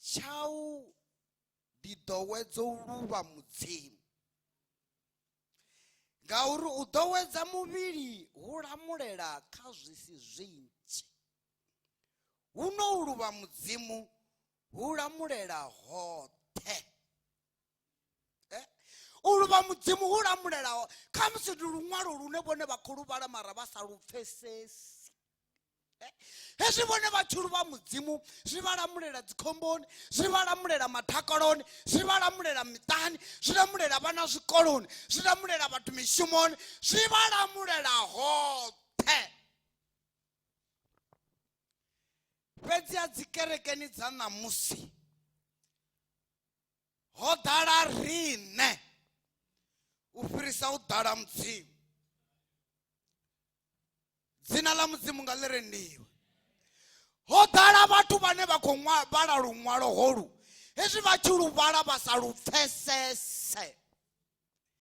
Tshau ndi ḓowedza u luvha Mudzimu, ngauri u ḓowedza muvhili hu lamulela kha zwi si zwinzhi, huno u luvha Mudzimu hu lamulela hoṱhe. U luvha Mudzimu hu lamulela khamusi ndi luṅwalo lune vhone vha khou lu vhala mara vha sa lu pfesesi. Hezwi vhone vha tshi luvha Mudzimu zwi vha lamulela dzikhomboni, zwi vha lamulela mathakaloni, zwi vha lamulela miṱani, zwi lamulela vhana zwikoloni, zwi lamulela vhathu mishumoni, zwi vha lamulela hoṱhe. Fhedzi a dzikerekeni dza ṋamusi ho ḓala riṋe u fhirisa u ḓala Mudzimu. Dzina ḽa Mudzimu nga ḽi rendiwe. Ho ḓala vhathu vhane vha khou vhala luṅwalo holu, hezwi vha tshi lu vhala vha sa lu pfesese.